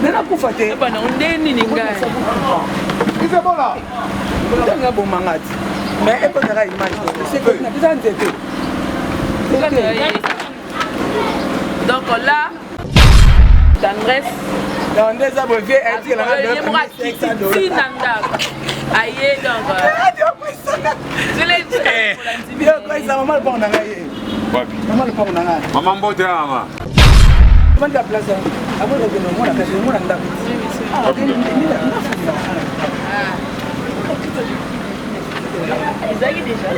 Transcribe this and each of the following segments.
Nanakufa te. Bana nde nini ngai? Isebola. Ntango abomanga ti. Mais ekotaka image. C'est na biza nzete. Donc là, tendresse. Non, nde eza boye vie etikela nga ye moko akiti ti na ndako aye donc yokoisa mama lopango na ngai ye mama lopango na ngai mama mbote mama vanda place akozokende omona kasi omona ndako. Ezalaki déjà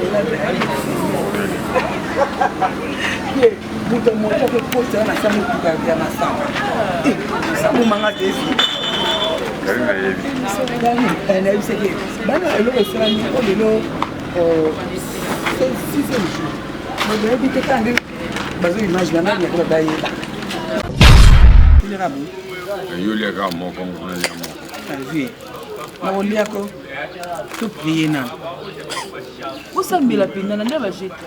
Moto moto akokosela na sa motuka ya masanga samomanga te. Nayebisaki bana eloko esalami o lelo sixième jour, nayebi te kaka nde bazo image na nani yakoba bayeba. Yoliaka moko nalia moko. Azwi nakoliako to prie nano. Osambela mpenza na nde bajete.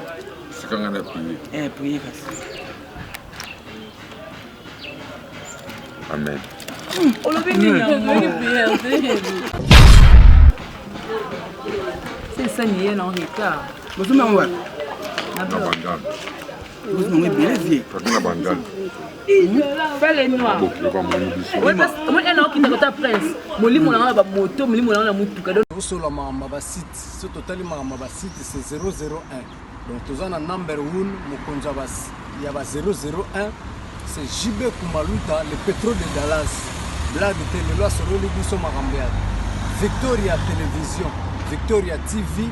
Sikanga na prie. Prie kasi. Amen. Olobi nini yango? Prière te, sesani ye na retard. Bozoma yango wapi? Na bandal. Bozoma yango ebele vie. Kati na bandal. Fele noir. Bokilo bamoni biso. Omoni ena okita kota prince, molimo nanga na bamoto, molimo nanga na motuka. Tosola makambo ya basite. So totali makambo ya basite, c'est 001. Donc toza na number 1, mokonzi ya ba 001, c'est JB Kumaluta, le pétrole de Dallas. Blague te, lelo asololi biso makambo ya Victoria Télévision, Victoria TV,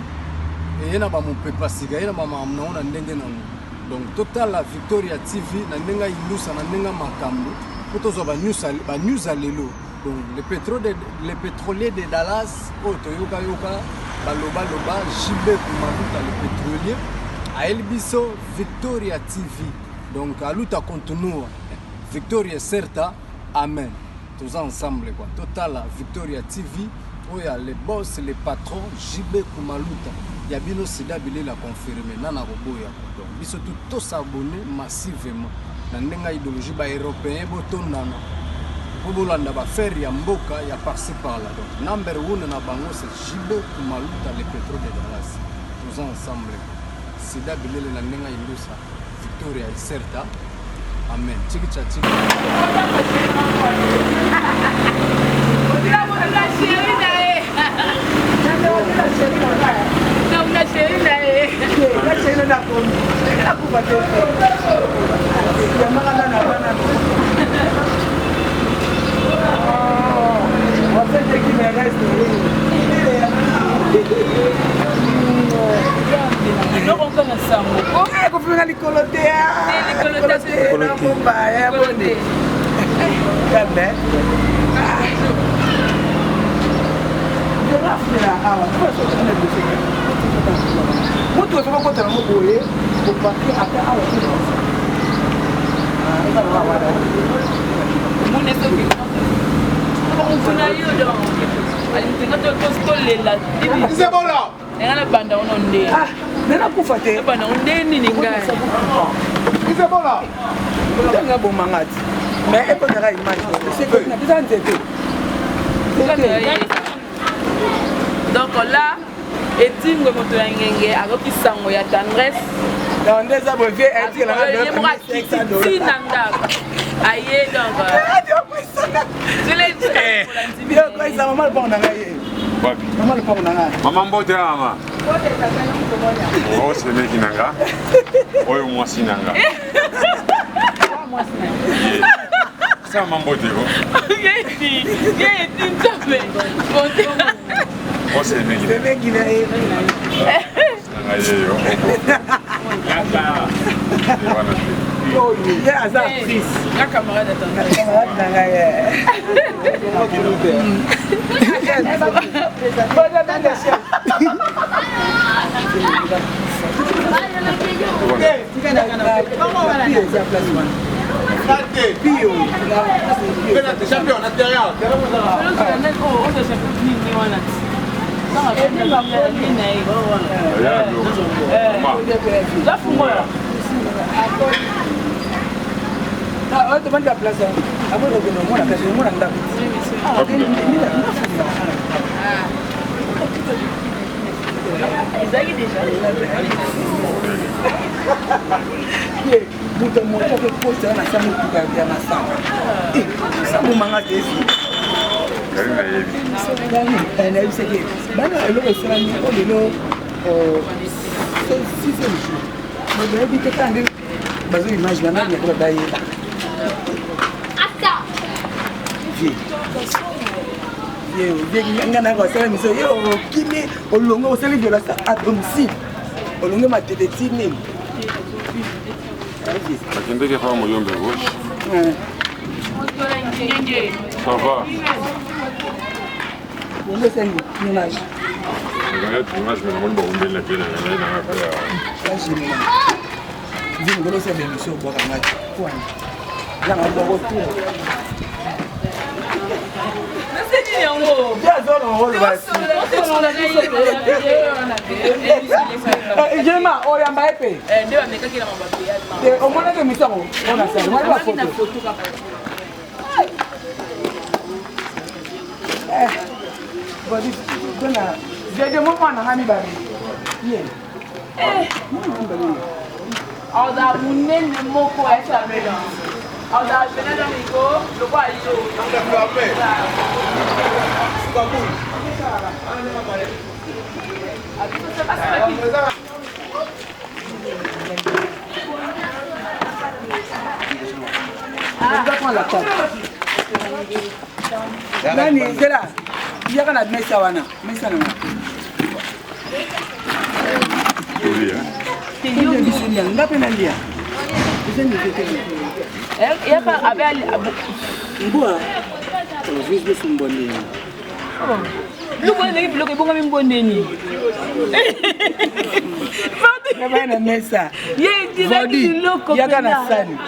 eye na bamopepa sika, ye na bamakambo nango na ndenge nango. Donc totala Victoria TV na ndenge ayindusa, na ndenge makambo mpo tozwa banews ya lelo. Donc le pétrolier de Dallas oyo toyokayoka balobaloba, JB Kumaluta le pétrolier ayeli biso Victoria TV. Donc aluta continua, victoria certa, amen. Toza ensemble quoi. Totala Victoria TV oyo ya le boss, le patron JB Kumaluta ya bino, sida bilela confirme nana koboya. Donc biso tu tos'abonner massivement na ndenge ya idéologie. Baeuropéen botondana mpo bolanda baaffaire ya mboka ya par-ci par-là. Donc number one na bango, c'est JB Kumaluta le pétrole de Dallas. Toza ensemble, sida bilele na ndenge ya indusa, victoria icerta, amen. Chikicha chiki. Na chéri na ye, donc na chéri na ye. Nakufa te. Yamaka na bana. Ce qui me reste. Eloko nkanga sango. Kofinga likolo te. Likolo te. Na bomba ya bonde kambe awa. Moto esoka kota nango boye, koparke ata awa. Omoni soki mutu na yo, donc alinga tolela. Isebola. Nga na banda ono nde. Nanakufa te. Banda ngo nde nini ngai? Isebola. Ntango abomanga ti, mais ekotaka image na biza nzete. Donc là, etingwe moto ya ngenge akoki sango ya tendresse. Non, nde eza boye vie etikela nga. Ye moko akiti ti na ndako aye donc yokoisa mama lopango na ngai ye. Wapi? Mama lopango na ngai. Mama mbote mama. Oyo semeki na nga, oyo mwasi na nga. Sa mama mbote ko. Ye eti nzambe. Oyo semeki na semeki na ye. Nga ye yo. Ye wana te. Oyo ye aza actrice. Nga camarade, attendez. Camarade na ngai. Bonne bande chef. Eza place wana. Pio. Tobandi place akokende omona place omona ndako. Ezalaki déjà. Moto moto akokosela na sa motuka ya masanga sabomanga te efi nayebisaki bana eloko esalami oyo lelo sixième jour bayebi te kaka nde bazo image bana yako bayeba nga nayaka osala miso yo okimi olongo osali violence à domicile olonge matete ti nini. Akendeke fa moyombe gauche. Ça va. Bongo esali tournage. Ngaya tournage mais namoni bakumbeli na kele na ngai nanga pe ya. Vini ngolo osala émission obwaka ngai. Kwani. Yanga bwako tour. Jema oyamba ye mpe omonaki émission yango onasali omoni bafoto. Dede mo mwana nga mibale ye Aza monene moko ayesala aza pena na miko lokwa yo. Prends la table. Nani zela yaka na mesa wana mesa nanga. Nga mpe nalia eza niveau te. Yaka abe mbwa biso mbwa ndeni. Biloko ndenge biloko ebongami mbwa ndeni. Baya na mesa. Ye biloko yaka na sani.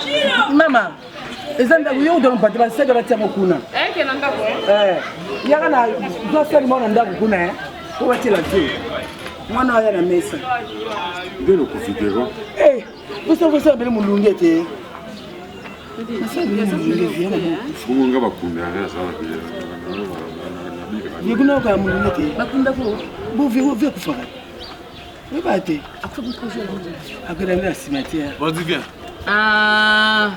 Mama eza ndako yo udona bato basaki batiango kuna. Yaka na zwa sani moko na ndako kuna po batiela te mwana aya na mesa. Nde lokufi te ko. Osala bele molunge te. Bongo nga bakunda yanga nasala na kuna okaya molunge te. Bo vi akufaka. Oyeba te. Akenda nde na cimetière. Vas-y, viens. Ah.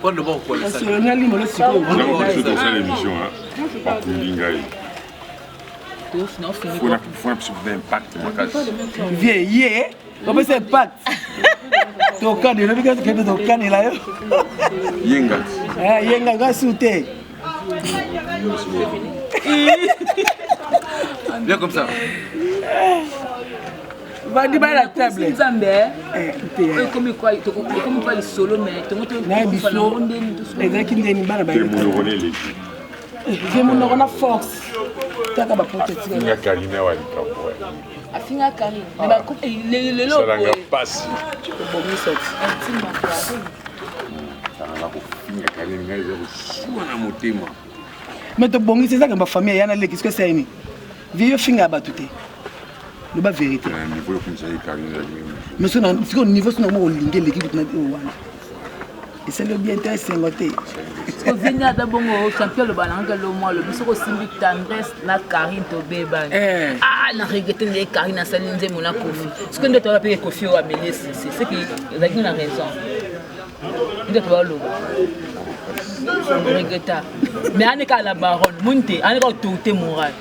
Nalimo sikoyo. Tosala émission bakundi ngai. Fona biso mpe impact makasi. Vie ye opesa impact tokanela obi kende tokanela yo. Yenga. Yenga nga su te. Viens comme ça. Vandi baya na table. Nzambe ekomi kwa lisolo mais na biso ezalaki ndeni bana. Monoko na eleki. Vie monoko na force taka baporte. Afinga Karine wa likambo. Afinga Karine lelo. Salanga pasi. Obongisa ti. Salanga kofinga Karine ngai eza kosuwa na motema. Mais tobongisi ezaka bafamille ya naleki soki esayini vie yo finga ya bato te loba vérité. Na niveau ekomisaki Karine ezalaki. Mais sikoyo niveau so nango olingi eleki kutu na oyo wana esali yo bien te esengo te. Ovini ata bongo champion aloba nanga lo mwa alobi soki osimbi Tendresse na Karine tobebani. Ah, na regrete nde Karine asali nzembo na Kofi soki nde toyaka mpe Kofi oyo ameli esisi seki ezalaki na raison nde toyaloba regreta mais ane kaka la baronne moni te ane kaka autorité morale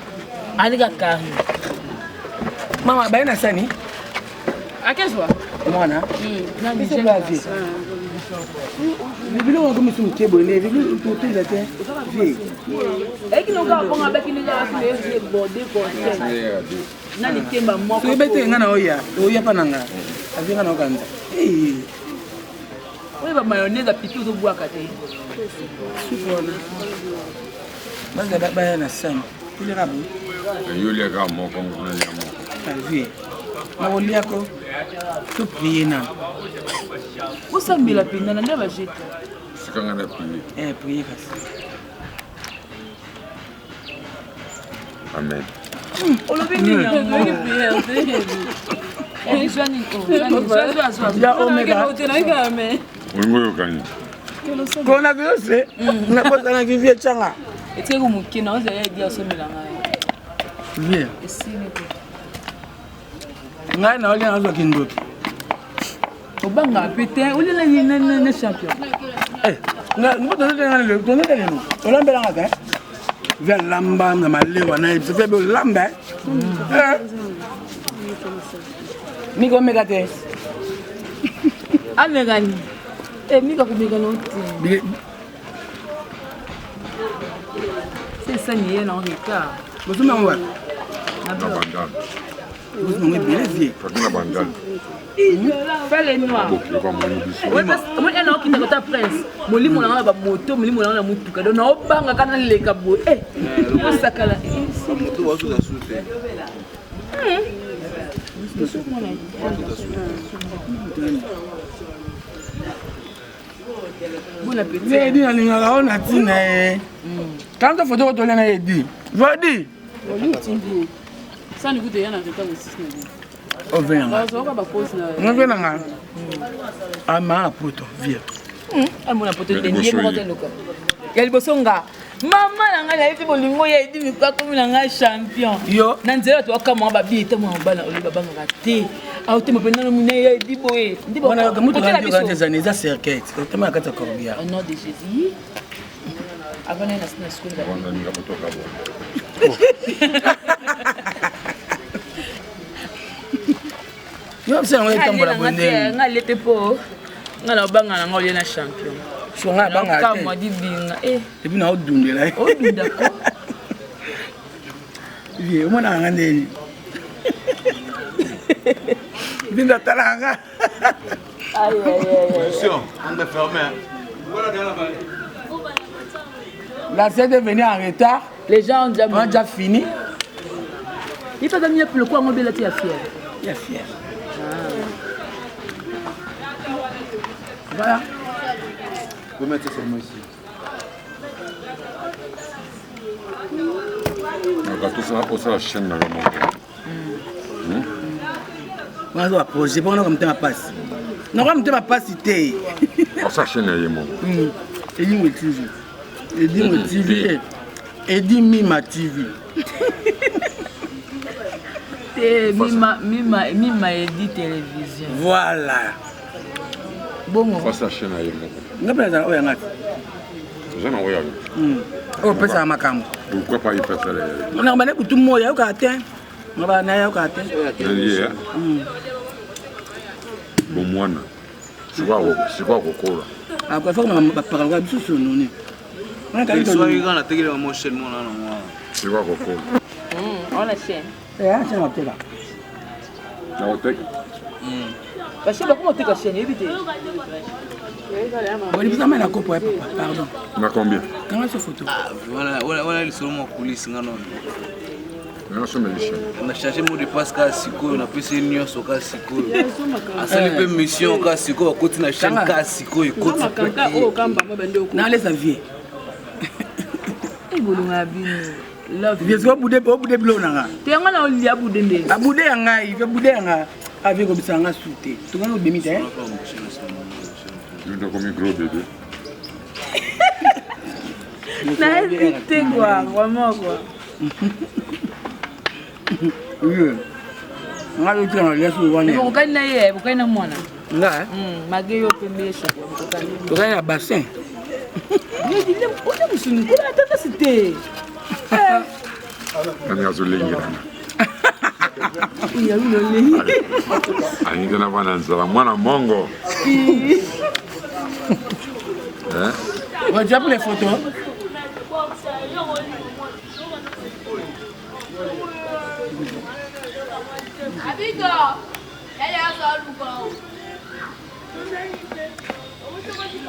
ane kaka Karine. Mama baye na sani. Akezwa. Mwana biso bavie biloko yango misu moke boye nde toteza te vie. Eyaki noka bongo abaki ndenge akasi borde conseil na likemba moko. Soki bete nga na oya oya mpa na nga avie nga na okanza. Oyo ba mayonnaise ya pipi ozobwaka te. Supu wana baza baya na sani toliaka boye. Yo liaka moko nalia moko. Avie nakoliako to prie nano. Osambela mpenza na nde bajete. Tika nga na prier. Eh, prier kasi. Amen. Olobi nini yango? Ya omega. Olingi oyoka nini? Coronavirus eh? Nabosanaki vie changa. Etikaki moke na ozala edi asomela ngai. Vie. Esili ko. Ngai na olia nazwa kindoki. Obangaka mpe te olela na champion. Eh, lelo olambelanga te vie alamba na malewa na ye biso mpe olamba eh. Mika omeka te amekani eh, mika komeka no te se esani ye na retard bozoma yango wapi Na bandal. bozoma yango ebele vie Kaki na bandal. Fele noir. Bokilo bamoni biso. Omoni ena okita kota prince. Molimo na nga na bamoto, molimo na nga na motuka. Donc naobanga kaka naleka boye. Eh, osakala. Bamoto bazoka su te. Bon appétit. Edi nalingaka oyo na ntina ye. Kanto foto ko tolia na Edi. Vadi. Sani kutu eya na retard mosusu na bino. Ove na nga. Bazwaka bakosi na Ove na nga. Ama na poto vie. Amona poto te ndiye moko te luka. Ya liboso nga. Mama na ngai nayebi bolingo ya Edi Miko akomi na ngai champion. Yo. Na nzela bato bakamwaka babi ete mwana mobali oyo babangaka te. Aotema mpenza na monene ya Edi boye. Nde Wana yoka mutu kotela na biso. ezani eza cercueil. Otema na kati ya corbillard. Au nom de Jésus. Avant naye na sukulu ba. Wana ninga kotoka bo. Yo biso yango etambola boye ndenge. Nga lete po nga na obanga na nga olie na champion. So nga abangaka te. Kamwa dibinga. Eh. Et puis na odundela ye. Odunda ko. Vie omonaka nga ndeni. Binda talaka nga. Aïe aïe aïe. Position, on est fermé. La scène est venue en retard. Les gens ont déjà On a déjà fini. Il faut mieux le quoi ngobela ti ya fier. Ya fier. Voilà. Vous mettez seulement ici. Naka tosala osala chaîne na yo moko. Wana ba projet pona ko motema pasi. Nako motema pasi te. Osala chaîne na ye moko. Edingwe TV. Edingwe TV. Edi Mima TV. Te Mima Mima Mima Edi télévision. Voilà. Bongo. Osala chaîne na ye moko. Nga mpe nazala oyo ya nga te. Oza na oyo ya yo. Oyo opesaka makambo. Pourquoi pas ipesala ya yo? Nako banda butu moyi ayokaka te. Nga bana ayokaka te. Ye. Bomwana. Sikoyo akokola. Akofa bapakaloka biso sononi. Soki kaka natekeli mama chaîne mwana na mwana. Sikoyo akokola. Wana chaîne. Eh, chaîne bateka. Nakoteka. Ba chaîne bakoma oteka chaîne yebi te. Bolibisa mai na kopo ya papa, pardon. Na combien? Kanga so photo. Wana wana lisolo mwa kulisi nga nono. Nasomeli chaîne. Na charge mot de passe kaka sikoyo napesi ye nyonso kaka sikoyo. Asali mpe mission kaka sikoyo akoti na chaîne kaka sikoyo ekoti makanka oyo kamba bande oko. Nalesa vie. Eh bolonga ya bino. Love. Vie sikoyo bude obude biloko na nga. Te yango na olia bude nde. Abude ya ngai, vie bude ya nga. Avie kobisa nga su te. Tokanga obimi te. Yo ndokomi gros bébé. Nayebi te quoi, vraiment quoi. Oui. Nga lotika na lia su wana. Bokokani na ye, bokokani na mwana. Nga. Malgré yo pembe ye champion bokokani. Tokani na bassin. Olia mosuni kuna ata kasi te. Nani azolengelana. Alingi te navanda nzala mwana mongo. Hein? Ouais, tu as pris les photos?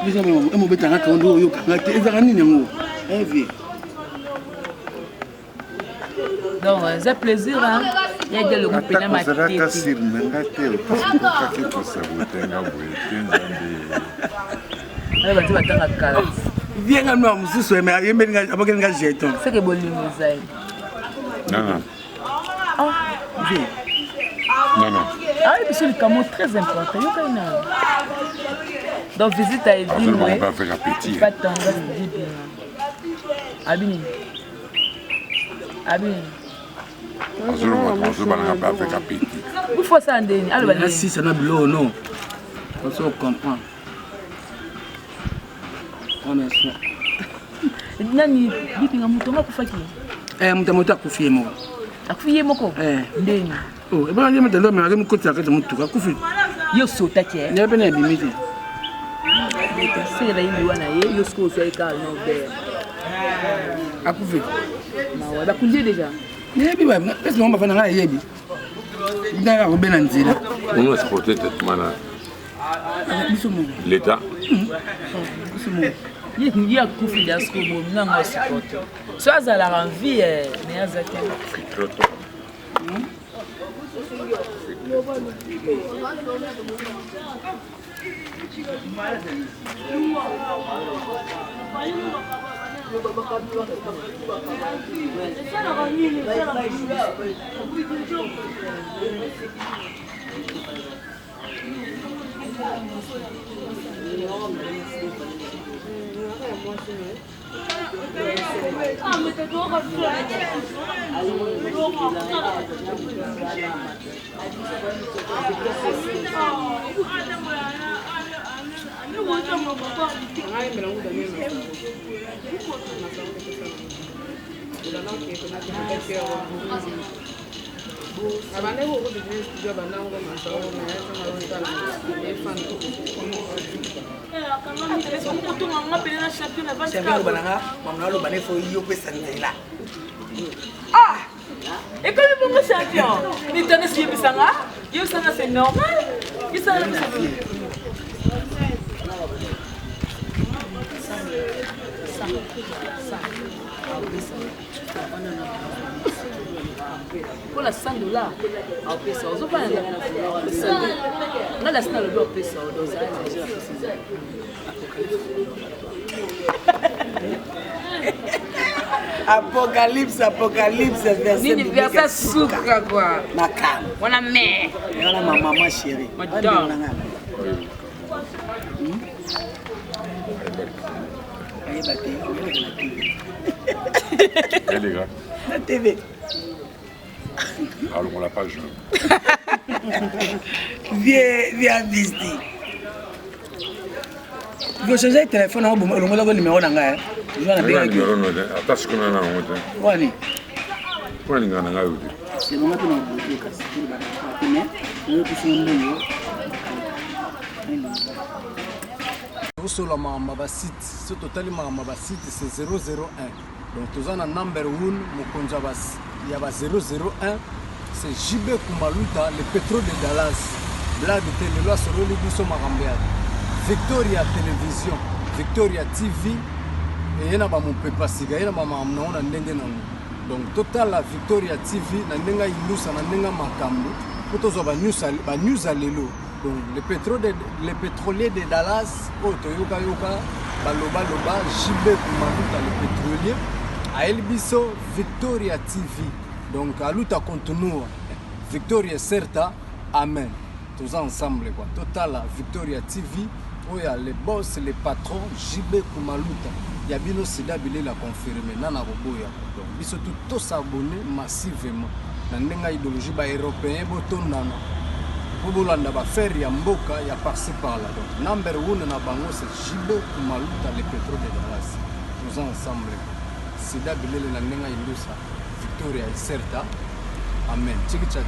Biso emobetanga kaondo oyokanga te ezalaka nini yango vie. Donc, c'est plaisir, hein. Il y a des logo pena Ata kozalaka matete. sire na nga te okokaki kosabote nga boye te nzambe. Wana bato batanga kala. Vie nga noa mosusu eh, mais ayembeli nga abokeli nga jeton. Seke bolingo ezali. Non non. Ah. Vie. Non non. Ah, biso likambo très important. Yoka ina. Donc visite à Edwin ouais. Va faire appétit. Pas tendresse dibina. Abini. Abini. Azoloba azoloba nanga avec appétit. Ufo sa ndeni aloba ndeni. Nasisa na biloko no. Ozo comprendre. Nani bipinga moto ngo akufaki? Eh, moto moto akufi ye moko. Akufi ye moko? Eh. Ndeni. Oh, ebona ye moto ndo amemaki mokoti na kati ya motuka akufi. Yo osotaki eh? Ye mpe na ebimi te. Sekela ye liwa na ye, yo sikoyo ozwa ye kaka na Aubert. Akufi. Mawa, bakundi ye deja. Nayebi ba, pesi bango bafanda ngai nayebi. Ndenge akobena nzela. On a supporté traitement na biso moko. L'État. Biso moko. Ye ye akufi deja sikoyo bomi nanga osupporte. So azalaka en vie eh, mais aza te. Trop tôt. Aloba na nga mama aloba ne fo yo pesa nzela. Ah! Ekomi bongo champion. Nitane si yebisanga, yebisanga c'est normal. Yebisanga biso. Mpona 100 dollars apesa ozobana nga nasi nalobi opesa Apocalypse, apocalypse, verset nini verset suka kua makambo wana me wana ma maman chérie. Madame. Ayeba te, oyeleka na TV. Eh les gars, Na TV. alors on l'a pas joué. Vie, vie amnistie. Vous changez de téléphone, olongolako numéro na ngai. Joa na bengaki. Numéro no te, ata sikoyo na nango te. Wani? Mpona lingaka na ngai yo te. C'est bon, mpe na bloqué kasi te mais oyokisi mbongo. Tosola makambo ya basite. So totali makambo ya basite, c'est 001. Donc toza na number 1 mokonzi ya ba 001, c'est JB Kumaluta, le pétrole de Dallas. Blague te, lelo asololi biso makambo ya Victoria Télévision, Victoria TV, eye na bamopepa sika, ye na bamakambo nango na ndenge nango. Donc totala Victoria TV na ndenge indusa, na ndenge makambo, po tozwa ba news ya lelo. Donc le pétrolier de Dallas, oyo toyoka yoka baloba loba, JB Kumaluta le pétrolier ayeli biso Victoria TV. Donc aluta continua Victoria Certa, amen. Toza ensemble quoi. Totala Victoria TV oyo ya le boss, le patron JB Kumaluta. Ya bino sida bilela confirmé nana koboya. Donc biso tout tosabonner massivement na ndenge idéologie ba européen botondana po bolanda ba faire ya mboka ya par-ci par-là. Donc number 1 na bango c'est JB Kumaluta le pétrole de Dallas. Toza ensemble. Sida bilele na ndenge indusa Victoria Certa, amen. Tiki tcha.